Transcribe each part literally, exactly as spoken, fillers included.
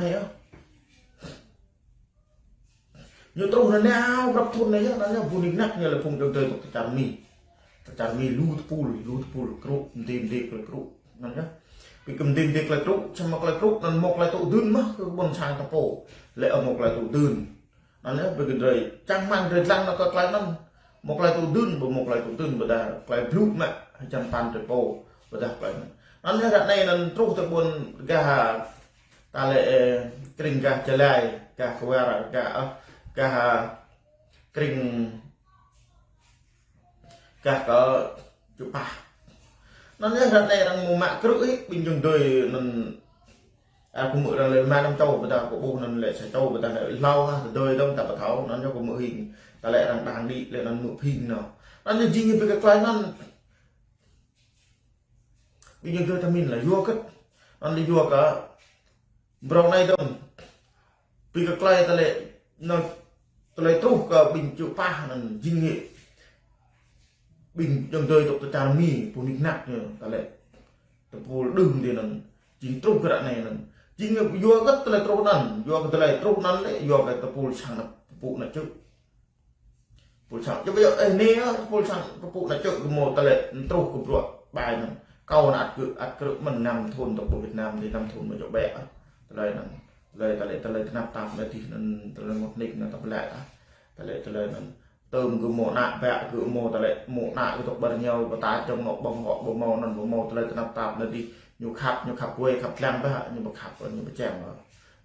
anai yơh. Ñu truh anai nao prăp thŭn anai yơh, anŭn yơh, ƀu nik nak ñu lĕ phung ayŏng adơi dŏ tơ čar Mi. Tơ čar Mi lu tơpul, lu tơpul, krŭ, mdê mdê tơlơi krŭ. Anŭn yơh. Ƀing gơ̆ mdê mdê tơlơi krŭ, samơ̆ tơlơi krŭ, anŭn mâo tơlơi tŭ dưn mơ̆, kơ ƀôn sang ta pô. Lĕ ơ mâo tơlơi tŭ dưn. Anŭn yơh, ƀing gơ̆ drơi, čang rơmang drơi lăng nao kơ tơlơi anŭn. Mâo tơlơi tŭ dưn, ƀu mâo tơlơi tŭ dưn, ƀôdah tơlơi blŭ mă, hơjăn păn drơi pô, ƀôdah tơlơi anŭn. Anŭn yơh, ră anai anŭn truh tơ ƀôn gah, ta lĕ, ơ, krĭng gah Gia Lai, gah Kwar, gah, ơ, gah, ơ, krĭng gah kơ Čư̆ Pah. Anŭn yơh ră anai arăng mơ̆ mă krư̆ hĭ, ƀing ayŏng adơi anŭn, a, kơ mơ̆ arăng lĕ rơma năm čô, ƀôdah kơ ƀuh anŭn lĕ sa čô, ƀôdah lĕ hlâo hă, tơdơi dơ̆ng ta ƀu thâo, anŭn yơh kơ mơ̆ hing, ta lĕ arăng đang đĭ, lĕ anŭn mơ̆ phing anŭn. Anŭn yơh jing hĭ ƀing kơ tơlơi anŭn. Ƀing ayŏng adơi ta min lĕ yua kơ, anŭn lĕ yua kơ, Mrâo anai dơ̆ng, ƀing kơ tơlơi ta lĕ, anŭn, tơlơi truh kơ ƀing Čư̆ Pah anŭn jing hĭ. Ƀing ayŏng adơi dŏ tơ čar Mi, ƀu nik nak ñu, ta lĕ, tơpul đưm dih anŭn, jing truh kơ ră anai anŭn. Jing yua kơ tơlơi truh anŭn, yua kơ tơlơi truh anŭn lĕ, yua kơ tơpul sang anŭn, pơpŭ anŭn čư̆. Pul sang, čơpă yơh, ơ, anai, ơ, pul sang, pơpŭ anŭn čư̆ kơ mâo tơlơi truh kơ bruă ƀai anŭn. Kâo anŭn ăt kơ, ăt krư̆ mơ̆n năm thŭn dŏ pơ Việt Nam dih, năm thŭn mơ̆ djŏ ƀĕ, ơ. Tơlơi anŭn, tơlơi, tơlơi, tơlơi tơnap tap anŭn dih anŭn, tơlơi rơngot nik anŭn ta pơlĕ, ơ. Tơlơi, tơlơi anŭn. Tơm kơ mâo ană ƀă kơ mâo tơlơi, mâo ană kơ dŏ ƀơi rơngiao, pơtă čong anŏ ƀơ̆ng hŏ ƀu mâo anŭn, ƀu mâo tơlơi tơnap tap anŭn dih, ñu khăp, ñu khăp wai, khăp lăng ƀă, ñu ƀu khăp, ñu ƀu čang ôh.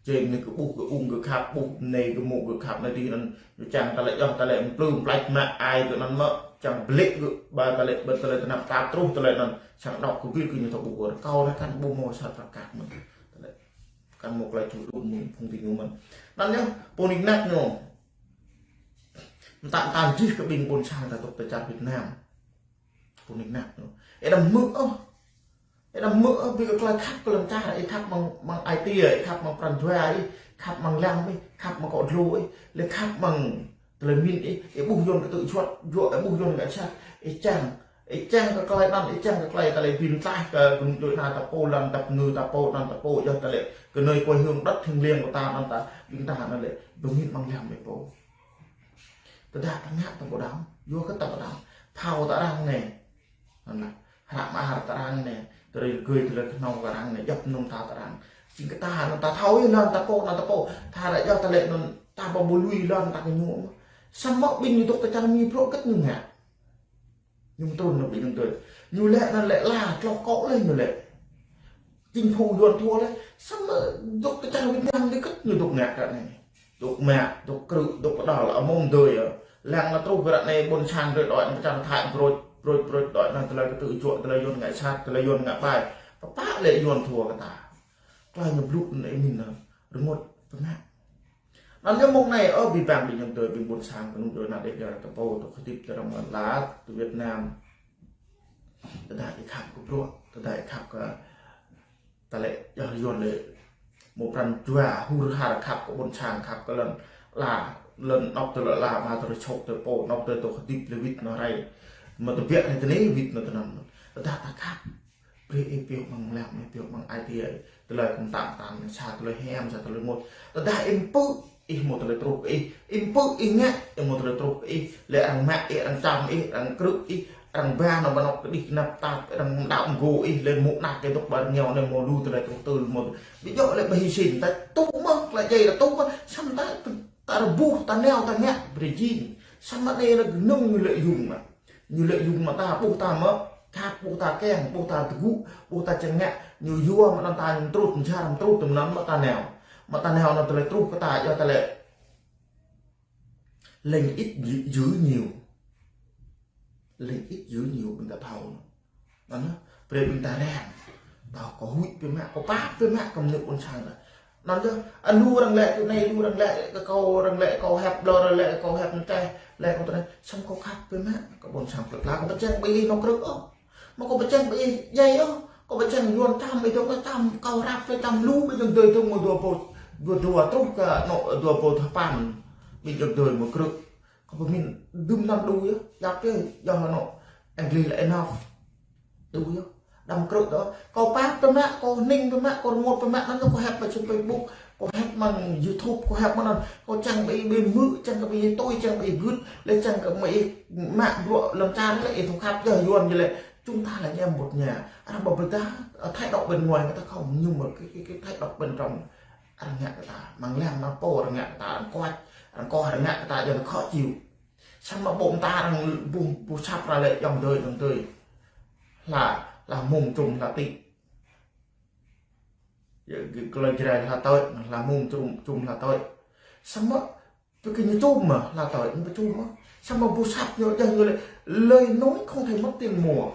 Jing anai kơ ƀuh kơ ung kơ khăp, ƀuh anai kơ mâo kơ khăp anŭn dih anŭn, ñu čang tơlơi yơh, tơlơi mplư mplač mă ai kơ anŭn mơ̆, čang blĕ kơ ƀa tơlơi, ƀa tơlơi tơnap tap truh tơlơi anŭn, sang anŏ kơ ƀil kơ ñu thâo ƀuh kơ. Kâo anŭn kăn ƀu mâo sa prăk kăk mơ̆n. Tơlơi kăn mâo tơlơi čuh đŭn mơ̆n phung dih ñu mơ̆n. Anŭn yơh, pô nik nak ñu. Mơtam mơtam jih kơ ƀing ƀôn sang ta dŏ tơ čar Việt Nam. Ƀu nik nak ñu. Ih đăm hmư̆ ôh. Ih đăm hmư̆ ôh, ƀing kơ tơlơi khăp kơ lŏn čar, ih khăp mơ̆ng, mơ̆ng ai tiê, ih khăp mơ̆ng pran jua ih, khăp mơ̆ng lăm ih, khăp mơ̆ng akŏ dlô ih, lĕ khăp mơ̆ng tơlơi min ih, ih ƀuh Yuăn kơ tơ̆ juăt, juăt, ih ƀuh Yuăn ngă sat, ih čang, ih čang kơ tơlơi anŭn, ih čang kơ tơlơi, tơlơi ƀing tlaih kơ gơ̆ dŏ anai ta pô, lăm ta pơngư ta pô, anŭn ta pô, yơh tơlơi kơ anai quê hương đất thiêng liêng kơ ta, anŭn ta, ƀing ta anŭn lĕ, ƀing min mơ̆ng lăm ih pô. Tơdah ta ngă ta ƀu đaŏ, yua kơ ta ƀu đaŏ, phao ta arăng anai. Anŭn lah, hră mơar ta arăng anai, tơlơi rơgơi tơlơi kơhnâo ta arăng anai, djŏp mơnơ̆ng ta ta arăng. Jing kơ ta anŭn ta thâo ih lŏn ta pô, lŏn ta pô, ta ră yơh ta lĕ anŭn ta ƀu ƀu lui lŏn ta kơ ñu mơ̆. Samơ̆ ƀing ñu dŏ tơ čar Mi bruă hơget ñu ngă. Ñu mơtrun anŭn ƀing ñu tui. Ñu lĕ anŭn lĕ la, tloh kŏ lĕ ñu lĕ. Chính phủ Yuăn thua lĕ, samơ̆ dŏ tơ čar Việt Nam dih hơget ñu dŏ ngă ră anai. Dŏ mă, dŏ krư̆, dŏ pơđal, amŏm dơi yơh. Lăng anŭn truh kơ ră anai ƀôn sang drơi đuaĭ anŭn pơ čar Thái brôč, brôč, brôč đuaĭ anŭn tơlơi kơ tơ̆ juăt, tơlơi Yuăn ngă sat, tơlơi Yuăn ngă ƀai. Pơpă lĕ Yuăn thua kơ ta. Tơlơi ñu blŭ anŭn ih min anŭn, rơngot pơmă. Anŭn yơh mông anai, ơ, ƀing ƀing ƀing ayŏng adơi, ƀing ƀôn sang, kơnung djuai ană Dêga, ta pô, ta khădip, ta rŏng lăn ala, ta Việt Nam. Tơdah ih khăp kơ bruă, tơdah ih khăp kơ ta lĕ, yơh Yuăn lĕ, mâo pran jua, hur har khăp kơ ƀôn sang, khăp kơ lŏn ala, lŏn anŏ tơlơi ala, mă tơlơi sŏk tơlơi pô, anŏ tơlơi ta khădip lĕ wĭt anŭn rai. Mă tơbiă rai tơnê wĭt anŭn tơnăn. Tơdah ta khăp, brơi ih pioh mơ̆ng lăm, ih pioh mơ̆ng ai tiê, tơlơi kơtang kơtang, sa tơlơi hiam, sa tơlơi rơngot. Tơdah ih pơpŭ, ih mâo tơlơi truh kơ ih, ih pơpŭ, ih ngă, ih mâo tơlơi truh kơ ih, lĕ arăng mă ih, arăng čăm ih, arăng krư̆ ih, arăng ba anŏ ƀơi anŏ kơdih kơnăp tap, arăng đaŏ mơgô ih, lĕ mơ̆ng anăp kơ dŏ ƀơi rơngiao anai mâo lu tơlơi truh tơl mơ̆n. Ƀu djơ̆ lĕ ƀu hy sinh, ta tŭ mơ̆n, tơlơi djai ta tŭ mơ̆n, samơ̆ ta, ta rơbuh, ta nao, ta ngă, brơi jing. Samơ̆ anai lĕ gơnơ̆ng ñu lĕ yŭng mă. Ñu lĕ yŭng mă ta, ƀuh ta mơ̆, khăp, ƀuh ta kiăng, ƀuh ta tơgŭ, ƀuh ta čang ngă, ñu yua mă anŭn ta ñu mơtrut, mơčar mơtrut tơm anŭn mă ta nao. Mă ta nao anŭn tơlơi truh kơ ta, yua ta lĕ. Lĕng ih djơ̆, djơ̆ ñu. Lĕng ih djơ̆ ñu ƀing ta thâo. Anŭn, brơi ƀing ta răng. Thâo kơ huĭ pơmă, kơ pap pơmă, kơ mơnuih ƀôn sang ta. Anŭn yơh, ơ lu arăng lĕ kơ anai, lu arăng lĕ kơ kâo, arăng lĕ kơ kâo hiăp ƀlŏr, arăng lĕ kơ kâo hiăp mơtai, lĕ kâo tơnai, samơ̆ kâo khăp pơmă, kơ ƀôn sang plơ̆ pla, kâo pơčang ƀing ih anŏ krư̆ ôh. Mă kâo pơčang ƀing ih djai ôh, kâo pơčang Yuăn čăm ih dŏ, čăm kâo răp, čăm lu ƀing ayŏng adơi dŏ mơ̆ dua pô, dua dua truh kơ anŏ dua pô thapăn, ƀing ayŏng adơi mơ̆ krư̆. Kâo pơmĭn đưm anŭn đu yơh, djăp yơh, yơh anŏ English lĕ enough. Đu yơh, đăm krư̆ dŏ. Kâo pap pơmă, kâo hning pơmă, kâo rơngot pơmă, anŭn yơh kâo hiăp ƀơi trên Facebook. Kâo hĕp mơ̆ng YouTube, kâo hĕp mơ̆ng anŭn, kâo čang ƀing ih ƀu hmư̆, čang kơ ƀing ih tui, čang ƀing ih gưt, lĕ čang kơ ƀing ih mă bruă lŏn čar lĕ, ih thâo khăp yơh Yuan jing lĕ. Chúng ta là anh em một nhà. Arăng ƀu pơdah, ờ, thái độ bên ngoài người ta không, nhưng mà cái, cái, cái thái độ bên trong, arăng ngă kơ ta, mơ̆ng lăm mơ̆ng pô arăng ngă kơ ta, arăng kuăč, arăng koh, arăng ngă kơ ta, jing ta khó chịu. Samơ̆ ƀô̆ mơta arăng ƀu, ƀu sap ra lĕ, ayŏng adơi, ayŏng adơi. Hla, hla mông čum hla tĭ. Yơh, kơ-, kơ lŏn Jrai hla tơi, hla mông čum, čum hla tơi. Samơ̆, pơkơ ñu čum mơ̆, hla tơi, ñu čum mơ̆. Samơ̆ ƀu sap ñu, jing ñu lĕ, lời nói không thể mất tiền mua.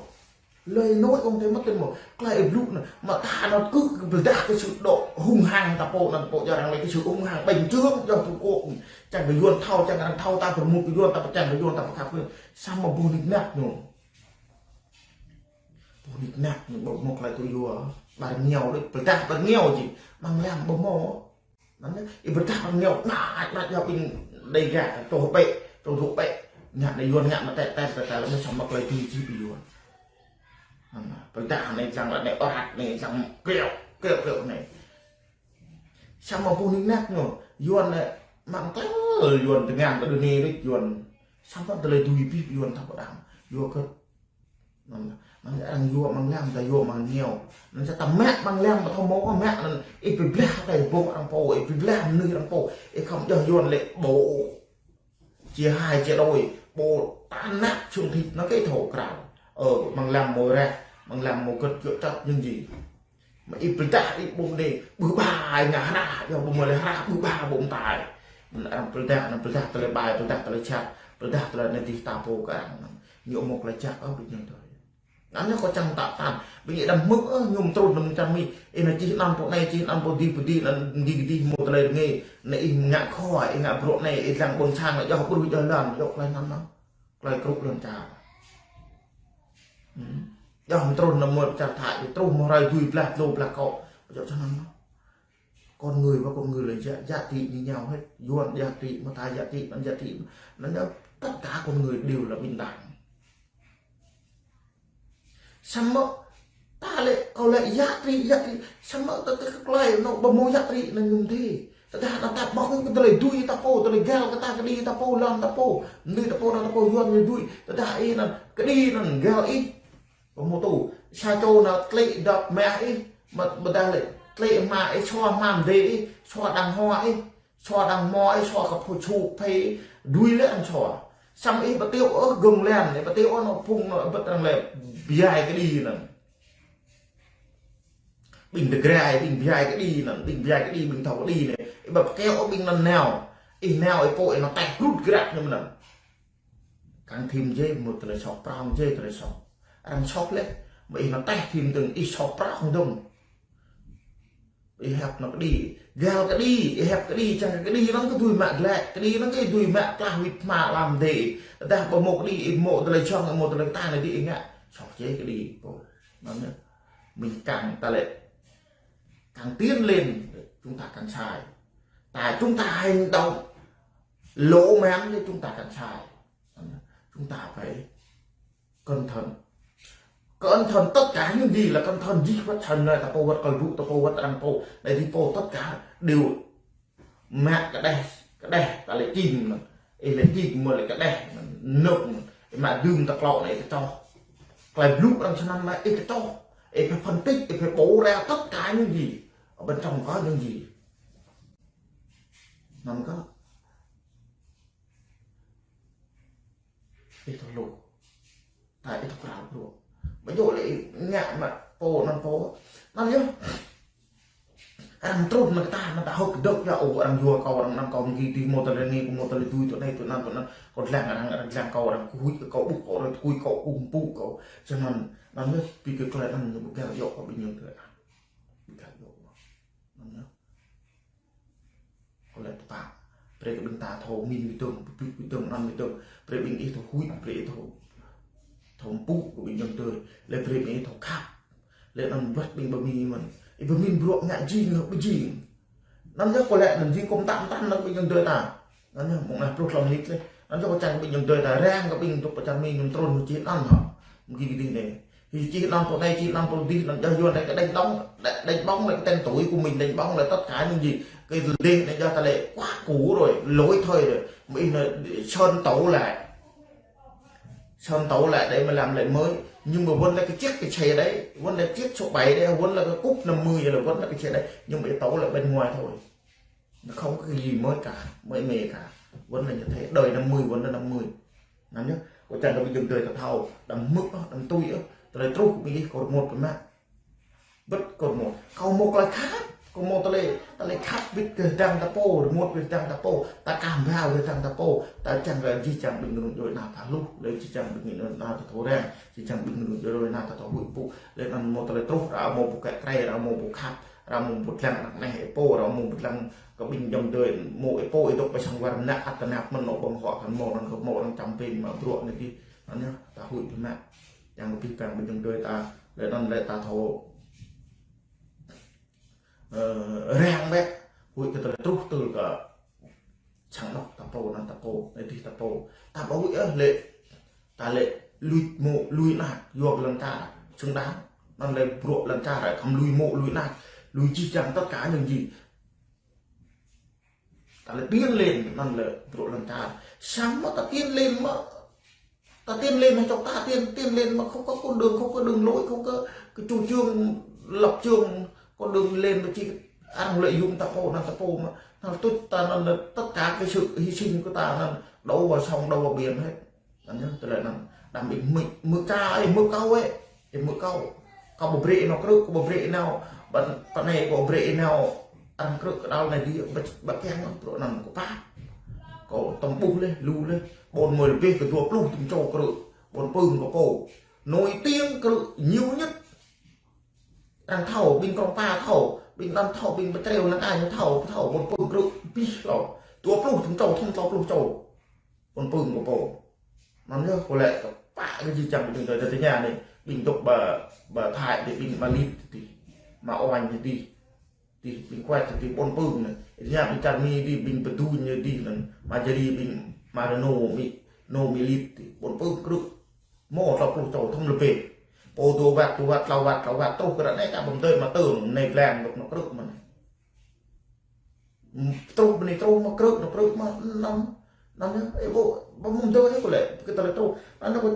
Lời nói không thể mất tiền mua. Tơlơi ih blŭ anŭn, mă ta anŭn kơ, kơ pơdah kơ sự độ hung hăng ta pô anŭn pô jing arăng lĕ kơ sự hung hăng bành trướng jing Trung Quốc. Čang kơ Yuan thâo, čang arăng thâo ta, pơmŭt kơ Yuan ta, čang kơ Yuan ta pơkhăp kơ. Samơ̆ ƀu nik nak ñu. Ƀu nik nak ñu, ƀu hmâo tơlơi tŭ yua. Ƀar ngiao đôč, pơdah ƀar ngiao či. Mơ̆ng lăm ƀu hmâo. Anŭn yơh, ih pơdah ƀar ngiao, na, na, yơh ƀing Đêga, truh pĕ, truh dŏ pĕ. Ngă anai Yuan ngă mă tĕt, tĕt, tĕt, tĕt, lĕ mơ̆ samơ̆ tơlơi tui či ƀing Yuan. Anŭn, pơdah anai čang lĕ anai ôrat anai čang kiaŏ, kiaŏ, kiaŏ anai. Samơ̆ ƀu nik nak ñu, Yuan anai, mơ̆ng tơl Yuan tơngan kơ dunia đôč Yuan. Samơ̆ tơlơi tui ƀing Yuan ta pơdah. Yuan kơ Anŭn, anŭn arăng yua mơ̆ng lăm, ta yua mơ̆ng ngiao. Anŭn sa ta mă mơ̆ng lăm, ta thâo mơ̆ mă, anŭn ih pơblah ta ƀô̆ arăng pô, ih pơblah mơnuih arăng pô. Ih khŏm jing Yuan lĕ ƀô̆. Chia hai, chia đôi, ƀô̆ tan nap sung thịt anŭn kơ thâo krăn. Ơ, mơ̆ng lăm mơ̆ rah, mơ̆ng lăm mơ̆ gĕt gĕt čăt jing jing. Mă ih pơdah ih ƀô̆ đe, ƀu ƀai ngă hră, yua ƀu mơ̆ lĕ hră, ƀu ƀai ƀô̆ mơta. Anŭn arăng pơdah, anŭn pơdah tơlơi ƀai, pơdah tơlơi čăt, pơdah tơlơi anai dih ta pô kơ arăng anŭn. Ñu hmâo tơlơi čăt, ơ, ƀing ñu tui. Anŭn ñu kâo čang tap tăn. Ƀing ih đăm hmư̆, ơ, ñu mơtrun anŭn čang mi. Ih anai čih anŭn pô anai, čih anŭn pô dih, pô dih, anŭn dih, dih, hmâo tơlơi rơngai. Anai ih ngă khua, ih ngă bruă anai, ih lăng ƀôn sang, anai jing bruă jing lăn, jing tơlơi anŭn anŭn. Tơlơi krŭ lŏn čar. Hmm. Jing mơtrun anŭn mơ̆ čar Thái, truh mơ̆ rai dui blah, tlâo blah kŏ. Jing čang anŭn anŭn. Con người và con người là giá, giá trị như nhau hết. Yuan giá trị, Mata giá trị, anŭn giá trị. Anŭn là tất cả con người đều là bình đẳng. Samơ̆ ta lĕ, kâo lĕ giá trị, giá trị. Samơ̆ ta, ta, ta, tơlơi anŭn ƀu hmâo giá trị anŭn ñu dih. Tơdah anŭn ta ƀơ̆ng kơ tơlơi tui ta pô, tơlơi găl kơ ta kơđi ta pô, lŏn ta pô, mơnuih ta pô, lŏn ta pô, Yuan ñu tui. Tơdah ih anŭn kơđi anŭn găl ih. Ƀu hmâo tŭ, sa čô anŭn tlĕ dŏ mă ih, mă, mă dah lĕ, tlĕ mă ih, sua mă mdê ih, sua đang hoa ih, sua đang mo ih, sua kơ phô čhuk phê, dui lĕ arăng sua. Samơ̆ ih pơteo ôh gơ̆ng lĕn, ih pơteo ôh anŭn phung anŭn ƀơ̆t arăng lĕ, biai kơđi anŭn. Ƀing Tơgrai, ƀing biai kơđi anŭn, ƀing biai kơđi, ƀing thâo kơđi anai. Ih ƀu pơkeo ôh ƀing anŭn nao. Ih nao, ih pô, ih anŭn tĕh brŭt grăp ñu mơ̆n anŭn. Kăng thim jĕ, mŭt tơlơi soh, prŏng jĕ tơlơi soh. Arăng soh lĕ, mơ̆ ih anŭn tĕh thim dơ̆ng, ih soh prŏng dơ̆ng. Ih hiăp anŭn kơđi, găl kơđi, ih hiăp kơđi, čang kơđi anŭn kơ dui mă glĕ, kơđi anŭn kơ dui mă klah wĭt hma lam dê. Tơdah ƀu hmâo kơđi, ih hmâo tơlơi čŏng, hmâo tơlơi kơtang, kơđi ih ngă. Soh jĕ kơđi, pô. Anŭn yơh, mình càng ta lĕ, càng tiến lên, chúng ta càng sai. Tại chúng ta hành động lỗ mãng thì chúng ta càng sai. Chúng ta phải cẩn thận. Cẩn thận tất cả những gì là cẩn thận, jih wăt săn anai, ta pô wăt kơl dŭ, ta pô wăt arăng pô, anai dih pô, tất cả đều mă kơđeh, kơđeh, ta lĕ čing anŭn. Ih lĕ čing, mơ̆ lĕ kơđeh anŭn, nơ̆k anŭn. Ih mă dưm ta klŏ anai, ih kơčoh. Tơlơi blŭ arăng săn anai, ih kơčoh. Ih phải phân tích, ih phải bổ ra tất cả những gì ở bên trong có những gì. Anŭn kơ ih thâo lu. Ta ih thâo krao lu. Ƀu djơ̆ lĕ ngă mă pô anŭn pô. Anŭn yơh. Arăng trŭn mă kơ ta, mă ta hơ̆k dŏ yơh, ôh, arăng yua kâo, arăng anăm kâo mơ̆ng gih dih, hmâo tơlơi anai, kâo hmâo tơlơi tui, tui anai, tui anŭn, tui anŭn. Kâo lăng arăng, arăng lăng kâo, arăng kơ huĭ kâo, ƀuh kâo, arăng tơkui kâo, ƀuh mpŭ kâo. Čang anŭn, anŭn yơh, pi kơ tơlơi anŭn ñu ƀu găl yơh kơ ƀing ñu tơlơi. Ƀu găl yơh. Anŭn yơh. Kâo lĕ tơpă. Brơi kơ ƀing ta thâo min wĭt dơ̆ng, pơpŭ wĭt dơ̆ng, anŭn wĭt dơ̆ng. Brơi ƀing ih thâo huĭ, brơi ih thâo, thâo mpŭ kơ ƀing ayŏng adơi. Lĕ brơi ƀing ih thâo khăp. Lĕ anŭn wăt ƀing pơmin mơ̆n. Ih pơmin bruă ngă jing, ƀu jing. Anŭn yơh kâo lĕ anŭn jing kâo mơtam mơtam anŭn ƀing ayŏng adơi ta. Anŭn yơh mơ̆ng anai pluh klâo mơnit lĕ. Anŭn yơh kâo čang ƀing ayŏng adơi ta răng kơ ƀing dŏ pơ čar Mi ñu trŭn mơ̆ čih anŭn hă. Mơ̆ng gih dih anai. Thì chỉ năm pô anai, chỉ năm pô dih, năm cho Yuan này cái đánh bóng, đánh, đánh bóng là cái tên tuổi của mình, đánh bóng là tất cả những gì. Cái lê này cho ta lệ quá cũ rồi, lỗi thời rồi. Mà in là sơn tấu lại. Sơn tấu lại để mà làm lại mới. Nhưng mà vẫn là cái chiếc cái xe đấy, vẫn là chiếc số bảy đấy, vẫn là cái cúp năm mươi, là vẫn là cái xe đấy. Nhưng mà cái tấu lại bên ngoài thôi. Nó không có cái gì mới cả, mới mẻ cả. Vẫn là như thế, đời năm mươi vẫn là năm mươi. Năm nhớ, kâo čang kơ ƀing djuai ta thâo, đăm hmư̆ ôh, đăm tui ôh, tơlơi truh kơ ƀing ih kâo rơngot biă mă. Bĕ kâo rơngot. Kâo mơ̆ tơlơi khăp, kâo mơ̆ tơlơi, tơlơi khăp wĭt kơ hơdrăng ta pô, rơngot wĭt hơdrăng ta pô, ta kah mbha wĭt hơdrăng ta pô, ta čang kơ jih jang ƀing djuai ta thâo hluh, lĕ jih jang ƀing djuai ta thâo răng, jih jang ƀing djuai ta thâo huĭ pŭ, lĕ anŭn mơ̆ tơlơi truh, ră mơ̆ pô kĕ krê, ră mơ̆ pô khăp, ră mơ̆ pô dlăng anăp neh ih pô, ră mơ̆ pô dlăng kơ ƀing djuai ta mơ̆ ih pô ih dŏ pơ sang war mơnă ăt tơnap mơ̆n nŏ ƀơ̆ng huă kơ mơ̆ anŭn kơ mơ̆ arăng čăm pin mă bruă anai dih. Anŭn yơh, ta huĭ biă mă. Čang kơ ƀing păng ƀing djuai ta, lĕ anŭn lĕ ta thâo, ơ, răng bĕ, huĭ kơ tơlơi truh tơl kơ sang anŏ ta pô, anăn ta pô, anai dih ta pô. Ta ƀu huĭ ôh lĕ, ta lĕ lui mơ̆, lui anăp, yua kơ lŏn čar, xứng đáng. Anŭn lĕ bruă lŏn čar, khŏm lui mơ̆, lui anăp, lui jih jang tất cả những gì. Ta lĕ tiến lên, anŭn lĕ bruă lŏn čar. Samơ̆ ta tiến lên mơ̆, ta tiến lên hă čŏk ta tiến, tiến lên mơ̆ không có con đường, không có đường lối, không có cái chủ trương, lập trường, con đường lên mà chỉ ăn lợi dụng ta pô, anăn ta pô mơ̆. Anŭn tŭ ta anŭn lĕ tất cả cái sự hy sinh của ta anŭn đổ vào sông, đổ vào biển hết. Anŭn yơh, tơlơi anŭn. Đăm ih hmư̆, hmư̆ ča, ih hmư̆ kâo ĕ. Ih hmư̆ kâo. Kâo ƀu brơi nao krư̆, kâo ƀu brơi nao. Ƀă, ƀă anai kâo ƀu brơi nao arăng krư̆ kơđăl anai dih, ƀă, ƀă kiăng anŭn, bruă anŭn kâo pap. Kâo tơm ƀuh leh, lu leh. Ƀôn mơi lĕ ƀĕ kơ dua pluh tơm čô krư̆. Ƀôn pưng kâo pô. Nổi tiếng krư̆ nhiều nhất. Arăng thâo, ƀing krong pa thâo, ƀing anŭn thâo, ƀing pơtreo năng ai thâo, thâo, ƀôn pưng krư̆, ƀĭ lŏ. Dua pluh tơm čô, thŏm dua pluh čô. Ƀôn pưng kâo pô. Anŭn yơh, kâo lĕ kơ pă kơ jih jang ƀing djuai ta tơña anai, ƀing dŏ ƀă, ƀă Thái dih, ƀing mă Lit dih, mă Oanh dih, dih, ƀing Kuet dih, ƀôn pưng anai. Tơña ƀing čar Mi dih, ƀing Pơduñ dih anŭn, mă Jari, ƀing mă Rơnô Mi, Nô Mi Lit dih, ƀôn pưng krư̆. Mơ̆ dua pluh čô thŏm lĕ ƀĕ. Pô dua wăt, dua wăt, klâo wăt, klâo wăt, truh kơ ră anai ta ƀu dơi mă tơ̆ng, anai blang dŏ nao krư̆ mơ̆n. Truh ƀơi anai truh mă krư̆, nao krư̆ mă anŭn. Anŭn yơh, ih ƀu, ƀu mơ̆ dơi anai kâo lĕ, kơ tơlơi truh. Anŭn kâo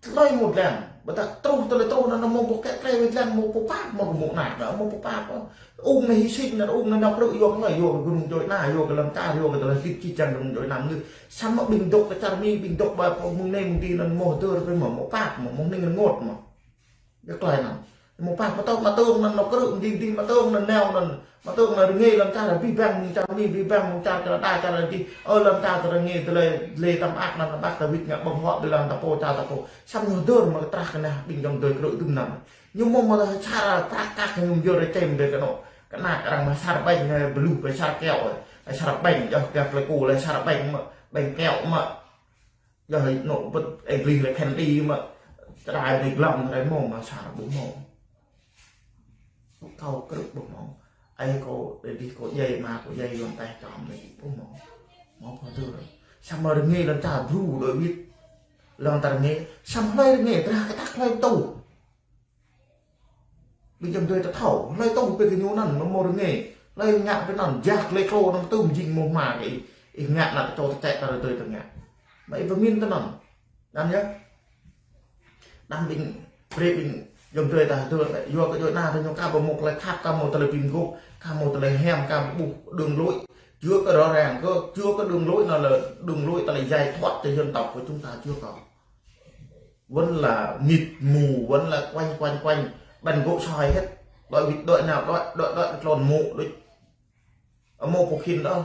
tơlơi mơ̆ dlăng, ƀă ta truh tơlơi truh anŭn mơ̆ pô kĕ krê wĭt dlăng mơ̆ pô pap, mơ̆ kơ mơ̆ anăp, mơ̆ pô pap. Ung anai hy sinh anŭn, ung anai nao krư̆ yua kơ ngơi, yua kơ ƀing djuai ta, yua kơ lŏn čar, yua kơ tơlơi hlĭp jih jang ƀing djuai ta anŭn. Samơ̆ ƀing dŏ kơ čar Mi, ƀing dŏ ƀă pơ mơ̆ng anai mơ̆ng adih anŭn mơ̆ dơ̆r ƀĕ mơ̆, mơ̆ pap mơ̆, mơ̆ hning rơngot mơ̆. Yua tơlơi anŭn. Mơ̆ pap mă tơ̆ng, mă tơ̆ng anŭn nao krư̆, dih, dih mă tơ̆ng anŭn nao anŭn. Mă tơ̆ng anŭn rơngai lŏn čar, abih bang mơ̆ng čar Mi, abih bang mơ̆ng čar Canada, čar dih. Ơ lŏn čar ta rơngai tơlơi lĕ tăm ak anŭn, tăm ak ta wĭt ngă ƀơ̆ng huă ƀơi lŏn ta pô, čar ta pô. Samơ̆ ñu dơ̆r mơ̆ kơ trah kơ anai, ƀing djuai ta krư̆ tŭm anŭn. Ñu mơ̆ mă ta sar prăk kăk ñu dơ̆r čem dih kơ anŭn. Kơ anăp arăng mă sar ƀañ, ƀlŭh ƀơi sar keo, sar ƀañ, yơh kơ Pleiku lĕ sar ƀañ mơ̆, ƀañ keo mơ̆. Yơh anŭn ƀơi English lĕ candy mơ̆, čơđai ƀơi anai glăm rai mơ̆ mă sar ƀu mơ̆. Kâo krư̆ ƀu mơ̆. Ơi kâo đe dih kâo djai mă kâo djai Yuan teh čăm đe dih ƀu mơ̆. Mơ̆ pơdơ̆r. Samơ̆ rơngai lŏn čar bru đuaĭ wĭt. Lŏn ta rơngai, samơ̆ hlơi rơngai, drah kơ ta hlơi tŭ. Ƀing djuai ta thâo, hlơi tŭ ƀĕ kơ ñu anŭn, mơ̆ mơ̆ rơngai. Hlơi ngă ƀĕ anŭn, jak lĕ klô anŭn tŭm jing mơ̆ hmua kơ ih, ih ngă anŭn ta čô ta čĕ ta rơdơi ta ngă. Mă ih pơmĭn tơ anŭn. Anŭn yơh. Đăm ƀing, brơi ƀing djuai ta tơl, yua kơ djuai ta ñu ka ƀu mơ̆ tơlơi khăp, ka mơ̆ tơlơi pĭn gôp, ka mơ̆ tơlơi hiam, ka ƀu ƀuh đường lối. Chưa có rõ ràng, có, chưa có đường lối nào là đường lối ta là giải thoát cho dân tộc của chúng ta chưa có. Vẫn là mịt mù, vẫn là quanh, quanh, quanh. Ƀăn gŏ soi hết. Đuaĭ wĭt, đuaĭ nao, đuaĭ, đuaĭ, đuaĭ tlôn mơ̆, đuaĭ. Mơ̆ pô khĭn đah,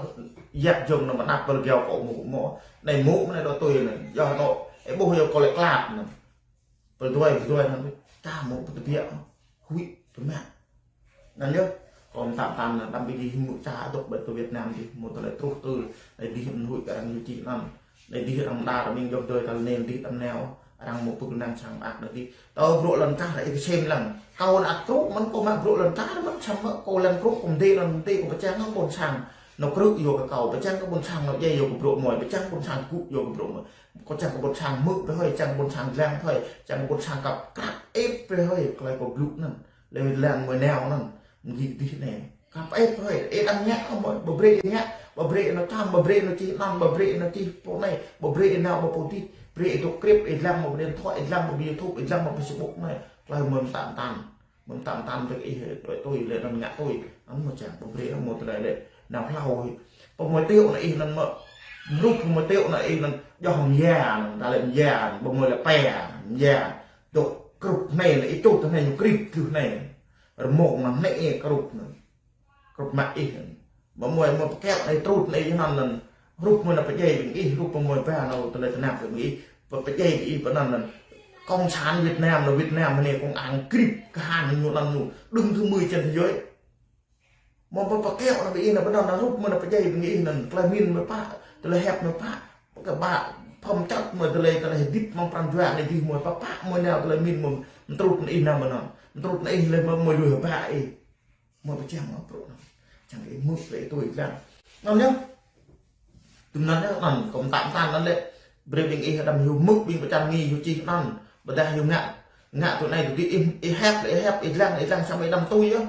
yap jong anŭn mơ̆ anăp pơl gao kơ mơ̆, mơ̆. Anai mơ̆, anai đuaĭ tui anai. Yơh anŭn, ih ƀuh yơh kâo lĕ klap anŭn. Pơl djuai, pơl djuai anŭn. Ta mơ̆ pơtơbiă. Huĭ, pơmă. Anŭn yơh, kâo mơtam tam anŭn, đăm ƀing dih hmư̆ ča dŏ ƀơi tơ Việt Nam dih, mơ̆ tơlơi truh tơl, anai dih mơ̆n huĭ kơ arăng ñu čih anŭn. Anai dih arăng đa, arăng ƀing djuai ta anai dih đăm nao, arăng mơ̆ pơk năng sang ak anai dih. Tơ bruă lŏn čar ih kơsem lăng. Kâo anŭn ăt krư̆ mơ̆n, kâo mă bruă lŏn čar mơ̆n, samơ̆ kâo lăng krư̆ kâo mơdê anŭn mơdê kâo pơčang kơ ƀôn sang. Nao krư̆ yua kơ kâo, pơčang kơ ƀôn sang nao djai yua kơ bruă mơi, pơčang ƀôn sang gŭ yua kơ bruă mơi. Kâo čang kơ ƀôn sang hmư̆ ƀĕ hơi, čang kơ ƀôn sang lăng hơi, čang kơ ƀôn sang kăp krăp. Ĕp brơi hơi, tơlơi pơblŭk anŭn. Lĕ lăng mơ̆ nao anŭn. Mơ̆ng gih dih anai. Kăp ĕp hơi. Ĕp đang ngă, mơ̆, ƀu brơi ngă, ƀu brơi anŭn čăm, ƀu brơi anŭn čih anŭn, ƀu brơi anŭn čih pô anai, ƀu brơi anŭn ƀu pô dih, brơi ĕp dŏ krip, ĕp lăng mơ̆ điện thoại, ĕp lăng mơ̆ YouTube, ĕp lăng mơ̆ Facebook anai. Tơlơi mơ̆n tăn tăn. Mơ̆n tăn tăn brơi ih, brơi tui, lĕ anŭn ngă tui. Anŭn mơ̆ čang, ƀu brơi mơ̆ tơlơi lĕ. Nao hlâo hơi. Pơmơi tiŏ anŭn ih anŭn mơ̆. Rup pơmơi tiŏ anŭn ih anŭn. Yơh mơ̆ ya, anŭn ta lĕ mơ̆ ya, ƀu mơi lĕ pe, mơ̆ ya. Dŏ krup anai lĕ, ih čut anai ñu krip tơlơi anai. Rơmông anŭn anai ih krup anŭn. Krup mă ih anŭn. Mă mơi mă pơkĕ anai trut anai ih anŭn anŭn. Rup mơi anŭn pơdjai ƀing ih, rup mơi ba anŭn tơlơi tơnap ƀing ih. Pơ-, pơdjai ƀing ih pơ anŭn anŭn. Cộng sản Việt Nam anŭn, Việt Nam anai công an krip kơ hăng ñu anŭn ñu. Đứng thứ mười trên thế giới. Mơ̆ pơkĕ anŭn ƀing ih anŭn pơ anŭn anŭn rup mơi anŭn pơdjai ƀing ih anŭn. Tơlơi min mơi pă, tơlơi hiăp mơi pă. Kơ ƀă phŏm čăt mơi tơlơi, tơlơi hơdip mơ̆ng pran jua anai dih mơi pă pă mơi nao tơlơi min mơi mơtrut anŭn ih anŭn mơ̆n anŭn. Mơtrut anŭn ih lĕ mơi, mơi lui hơbă ih. Mơi pơčang mơi prŏng anŭn. Čang ih mơ̆ lĕ tui lăng. Anŭn yơh. Tui anŭn yơh, anŭn kâo mơ̆n tăn tăn anŭn lĕ. Brơi ƀing ih đăm hyu mơ̆ ƀing pơčang ngă hyu čih anŭn. Ƀôdah hyu ngă. Ngă tui anai tui dih ih, ih hiăp lĕ ih hiăp, ih lăng, ih lăng samơ̆ ih đăm tui yơh.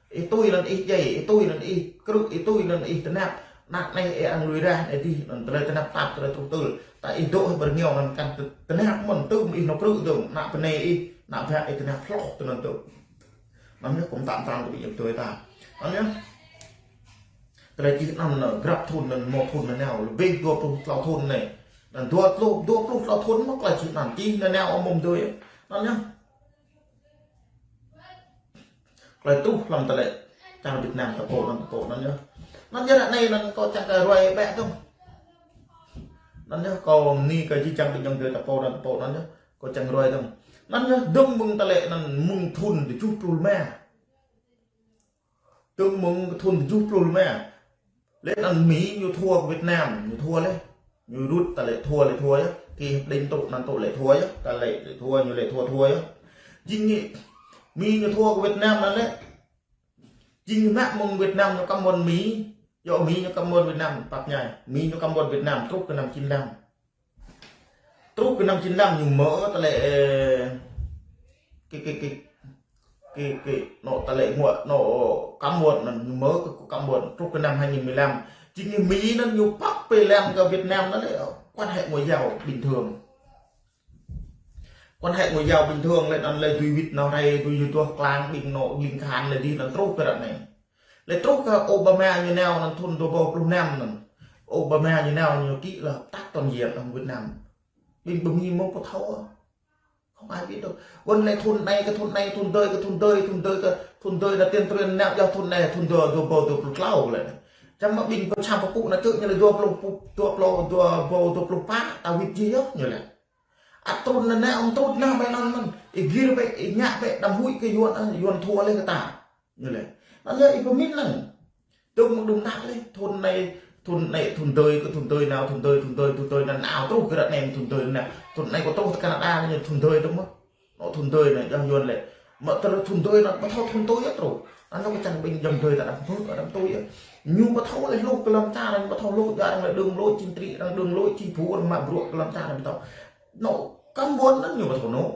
Ih tui anŭn ih djai, ih tui anŭn ih krư̆, ih tui anŭn ih tơnap. Anăp anai ih arăng lui rah, ih dih anŭn tơlơi tơnap tap, tơlơi truh tơl. Ta ih dŏ hơi bơrngiao anŭn kăn tơ-, tơnap mơ̆n tŭ mơ̆ ih nao krư̆ dơ̆ng, anăp bơnai ih, anăp ba ih tơnap hloh tơ anŭn tŭ. Anŭn yơh kâo mơ̆n tăn tăn kơ ƀing ih tui ta. Anŭn yơh. Tơlơi čih anŭn anŭn, grăp thŭn anŭn, mơ̆ thŭn anŭn nao, lĕ ƀing dua pluh klâo thŭn anai. Anŭn dua pluh, dua pluh klâo thŭn mơ̆ tơlơi čih anŭn, čih anŭn nao ôm ôm dui. Anŭn yơh. Tơlơi truh lăm tơlơi čar Việt Nam ta pô anŭn ta pô anŭn yơh. Anŭn yơh ră anai anŭn kâo čang kơ ruai ƀĕ dơ̆ng. Anŭn yơh kâo mơni kơ jih jang ƀing ayŏng adơi ta pô anŭn ta pô anŭn yơh. Kâo čang ruai dơ̆ng. Anŭn yơh dơ̆ng mơ̆ng tơlơi anŭn mơ̆ng thŭn tơjuh pluh rơma. Dơ̆ng mơ̆ng thŭn tơjuh pluh rơma. Lĕ anŭn Mi ñu thua kơ Việt Nam, ñu thua lĕ. Ñu rŭt ta lĕ thua lĕ thua yơh. Kơ hiệp định tŭ anŭn tŭ lĕ thua yơh. Ta lĕ lĕ thua, ñu lĕ thua thua yơh. Jing Mi ñu thua kơ Việt Nam anŭn lĕ. Jing mă mơ̆ng Việt Nam ñu kăm ƀôn Mi. Yua Mi ñu kăm ƀôn Việt Nam, pap ñai. Mi ñu kăm ƀôn Việt Nam, truh kơ năm chín lăm. Truh kơ năm chín lăm ñu mơ̆ tơlơi, ơ, kơ, kơ, kơ, kơ, kơ, anŭn tơlơi nguă, anŭn kăm ƀôn anŭn ñu mơ̆ kơ kăm ƀôn, truh kơ năm hai nghìn mười lăm. Jing Mi anŭn ñu păk pơlăng kơ Việt Nam anŭn lĕ, quan hệ ngoại giao bình thường. Quan hệ ngoại giao bình thường lĕ anŭn lĕ dui wĭt nao rai, dui yua tuah klang ƀing anŭn ling khan lĕ dih anŭn truh kơ ră anai. Lĕ truh kơ Obama ñu nao anŭn thŭn dua ƀâo pluh năm anŭn. Obama ñu nao ñu ký là hợp tác toàn diện ở Việt Nam. Ƀing ƀing Mi mơ̆ pơthâo. Không ai biết đâu. Ƀôn lĕ thŭn anai kơ thŭn anai, thŭn dơi kơ thŭn dơi, thŭn dơi kơ thŭn dơi anŭn tiên truyền nao yơh thŭn anai, thŭn dua, dua ƀâo dua pluh klâo lĕ. Čăm mă ƀing pơčang pơpŭ anŭn čư̆ ñu lĕ dua pluh pŭ, dua ƀâo, dua ƀâo dua pluh pă, ta wĭt jih yơh ñu lĕ. Ăt trŭn anŭn anai, ôm trŭn anŭn ƀĕ anŭn mơ̆n. Ih gir ƀĕ, ih ngă ƀĕ, đăm huĭ kơ Yuan, ơ, Yuan thua lĕ kơ ta. Ñu lĕ. Anŭn yơh ih pơmĭn anŭn. Dơ̆ng mơ̆ng đưm đă lĕ. Thŭn anai, thŭn anai, thŭn dơi kơ thŭn dơi nao, thŭn dơi, thŭn dơi, thŭn dơi nao, nao truh kơ ră anai thŭn dơi nao. Thŭn anai kâo truh tơ Canada anai thŭn dơi dơ̆ng mơ̆. Anŭn thŭn dơi anŭn yơh Yuan lĕ. Mă tơlơi thŭn dơi anŭn ƀu thâo thŭn tui yơh truh. Anŭn kâo čang ƀing ayŏng adơi ta đăm hmư̆, đăm tui yơh. Ñu ƀu thâo lĕ hluh kơ lăm čar, ñu ƀu thâo hluh, yua arăng lĕ đường lối chính trị, arăng đường lối chính phủ, arăng mă bruă kơ lăm čar, arăng ƀu thâo. Anŭn kăm ƀôn anŭn ñu ƀu thâo anŭn.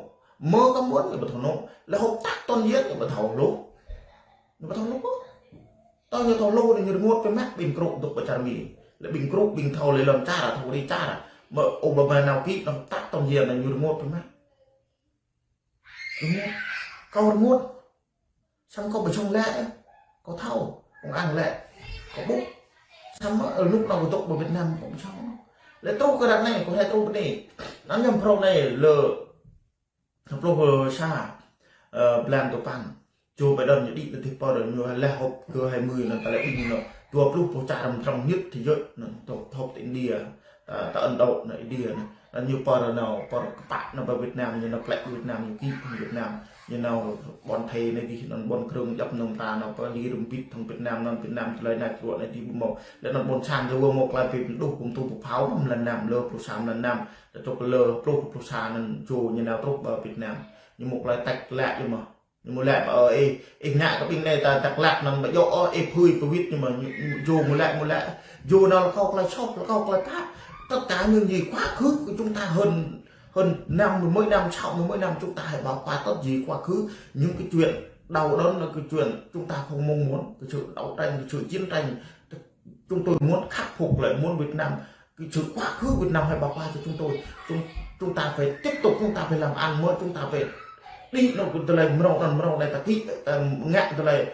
Mơ̆ kăm ƀôn ñu ƀu thâo anŭn. Lĕ hợp tác toàn diện ñu ƀu thâo hluh. Ñu ƀu thâo hluh. Tơl ñu thâo hluh anŭn ñu rơngot pơ mă ƀing krŭ dŏ pơ čar Mi. Lĕ ƀing krŭ, ƀing thâo lĕ lăm čar, thâo ri čar. Mơ̆ Obama nao ký anŭn hợp tác toàn diện anŭn ñu rơngot pơ mă. Rơngot. Kâo rơngot. Samơ̆ kâo ƀu sŏng lĕ. Kâo thâo. Công an lĕ. Kâo ƀuh. Samơ̆, ơ, rơnŭk anŭn kâo dŏ pơ Việt Nam kâo ƀu sŏng. Lĕ truh kơ ră anai, kâo hĕ truh pơ anai. Anŭn ñu phrâo anai lĕ pluh sa, ơ, blan tơpăn. Joe Biden ñu đĭ anŭn dih pơ anŭn ñu lĕ họp G hai mươi anŭn ta lĕ ƀing anŭn dua pluh pô čar răm răm nhất thế giới anŭn tŏ họp tơ India, ta, ta Ấn Độ anŭn India anŭn. Anŭn ñu pơ anŭn, pơ kơpă anŭn pơ Việt Nam, ñu anŭn plĕ Việt Nam, ñu ký Việt Nam, ñu anŭn ƀôn thê anŭn dih anŭn ƀôn krơ̆ng djŏp anŭn ta anŭn pơ li rơmbit hăng Việt Nam anŭn Việt Nam tơlơi anai tơlơi anai dih ƀu mơ̆. Lĕ anŭn ƀôn sang dih ƀu mơ̆ klai pĭ pơđuh ƀu tŭ pơphao mơ̆ lăn năm lơ pluh sa lăn năm. Lĕ truh lơ pluh pluh sa anŭn Joe ñu nao truh pơ Việt Nam. Ñu mơ̆ klai tĕk lĕ yơh mơ̆. Ñu mơ̆ lĕ ƀă, ơ, ih, ih ngă kơ ƀing anai ta tĕk lăk anŭn ƀu djơ̆, ơ, ih phưi pơwĭt ñu mơ̆, ñu, ñu, Joe mơ̆ lĕ, mơ̆ lĕ. Joe anŭn lăi kâo klai soh, lăi kâo klai pă. Tất cả những gì quá khứ của chúng ta hơn hơn năm mươi mấy năm, sáu mươi mấy năm chúng ta hãy bỏ qua tất gì quá khứ, những cái chuyện đau đớn là cái chuyện chúng ta không mong muốn, cái sự đấu tranh, cái sự chiến tranh, chúng tôi muốn khắc phục lại, muốn Việt Nam, cái sự quá khứ Việt Nam hãy bỏ qua cho chúng tôi. Chúng chúng ta phải tiếp tục, chúng ta phải làm ăn mới, chúng ta phải đi nó cũng từ đây mrâu đàn mrâu đây ta ký ta ngạn từ đây,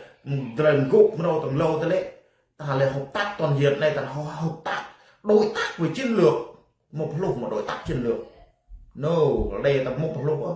từ đây gốc mrâu tầng lâu từ lệ ta lại hợp tác toàn diện này, ta hợp hợp tác, đối tác về chiến lược, một lúc một đối tác chiến lược. No, đây ta một lúc á.